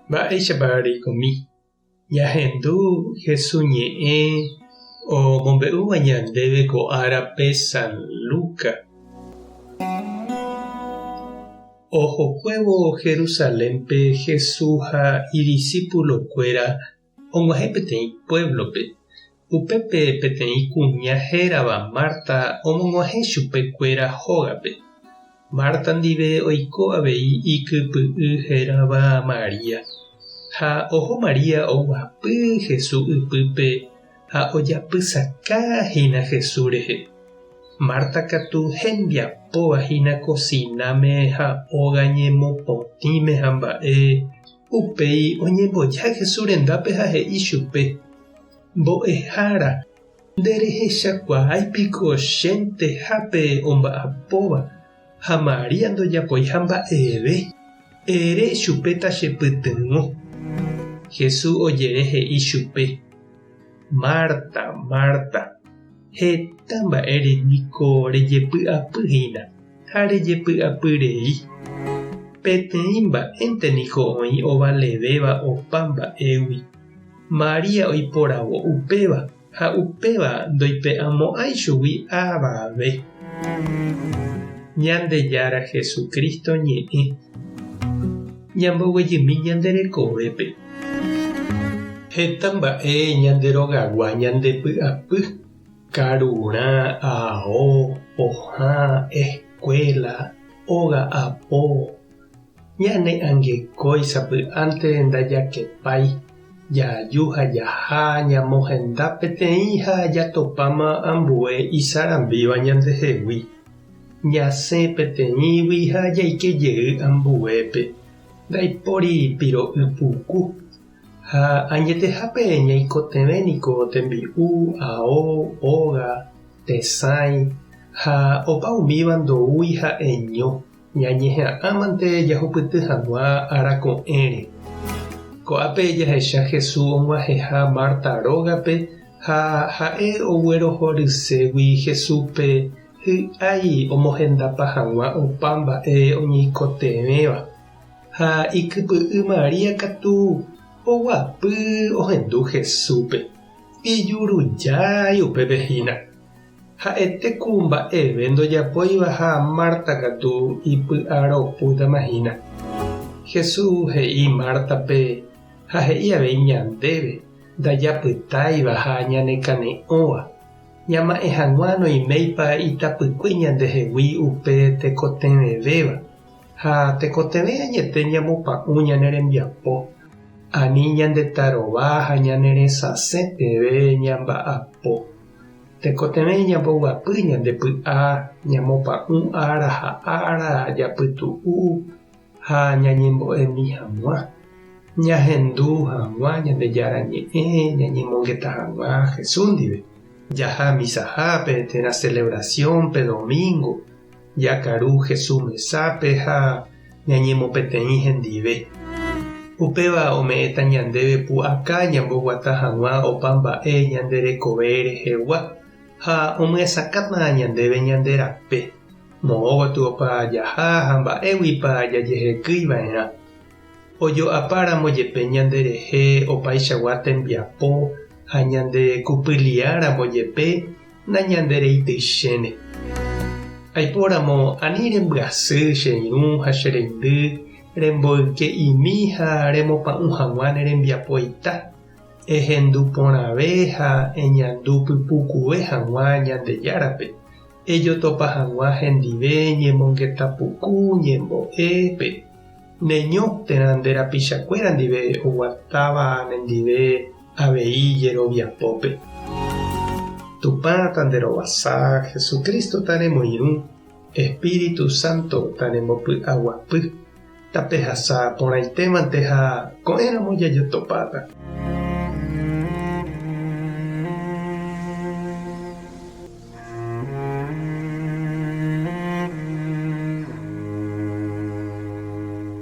Mba'éichapa reikomi? Ñahendu Jesús ñe'ẽ omombe'úva ñandéve ko árape San Lucas. Ohokuévo Jerusalénpe Jesús ha idisípulokuéra og̃uahẽ peteĩ puévlope. Upépe peteĩ kuña hérava Marta omog̃uahẽ chupe kuéra hógape. Marta ndive oiko avei ikypy'y hérava María. Ha oho María oguapy Jesús ypýpe ha ojapysaka hína Jesús rehe. Marta katu hembiapóva hína kosináme ha óga ñemopotĩme ha mba'e, upéi oñemboja Jesús rendápe ha he'i chupe, Mbo'ehára, nderehechakuaái piko chentehápe omba'apóva ha María ndojapoiha mba'eve? Ere chupe tachepytyvõ. Jesús ojere he'i chupe, Marta, Marta, heta mba'ére niko rejepy'apy hína ha rejepy'apy rei. Peteĩ mba'énte niko oĩ ovalevéva opa mba'égui. María oiporavo upéva ha upéva ndoipe'amo'ãi chugui avave. Ñandejára Jesucristo ñe'ẽ ñamboguejymi ñande rekovépe. Heta mba'e ñande rogagua ñande py'apy, karurã, ao, pohã, escuela, óga apo, Ñane angekói sapy'ánte ndajakepái, jaju ha jaha ñamohenda peteĩ ha jatopáma ambue isarambíva ñandehegui. Ñasẽ peteĩgui ha jaike jey ambuépe, ndaipóri piro'y puku. Ha añetehápe ñaikotevẽ niko tembi'u, ao, óga, tesãi ha opa umíva ndoúi ha'eño. Ñañeha'ãmante jahupyty hag̃ua ára ko'ẽre. Ko'ápe jahecha Jesús og̃uahẽha Marta rógape ha ha'e oguerohorységui Jesúspe hy'ái omohendapa hag̃ua opa mba'e oñeikotevẽva. Ha ikypy'y María katu oguapy ohendu Jesúspe, ijurujái upépe hína. Ha'ete ku mba'eve ndojapóiva ha Marta katu ipy'aropútama hína. Jesús he'i Mártape ha he'i avei ñandéve ndajapytáiva ha ñanekane'õva, ñama'ẽ hag̃ua noiméipa itapykue ñandehegui upe tekotevẽvéva, ha tekotevẽ añete ñamopa'ũ ñane rembiapo, ani ñandetarova ha ñaneresasẽ peve ñamba'apo. Tekotevẽ ñamboguapy ñande py'a, ñamopa'ũ ára ha ára japytu'u ha ñañembo'emi hag̃ua, ñahendu hag̃ua Ñandejára Ñe'ẽ ñañemongeta hag̃ua Jesús ndive, jaha misahápe térã celebración-pe domingo, jakaru Jesús mesápe ha ñañemopeteĩ hendive. Upéva ome'ẽta ñandéve pu'aka ñamboguata hag̃ua opa mba'e ñande rekove rehegua ha omyesakãta ñandéve ñande rape, moõ gotyopa jaha ha mba'éguipa jajehekýi va'erã. Ojo'apáramo jepe ñande rehe opaichagua tembiapo ha ñande kupyliáramo jepe nañandereityichéne. Aipóramo ani rembyasy che irũ ha che reindy remboyke'imi ha remopa'ũ hag̃ua ne rembiapoita, ehendu porãve ha eñandu pypukuve hag̃ua Ñandejárape, ejotopa hag̃ua hendive ñemongeta puku ñembo'épe, neño térã nde rapichakuéra ndive oguatáva nendive avei jeroviapópe. Tupã tanderovasa, Jesucristo tanemoirũ, Espíritu Santo tanembopy'aguapy, tapehasa porãitémante ha ko'ẽramo jajotopáta.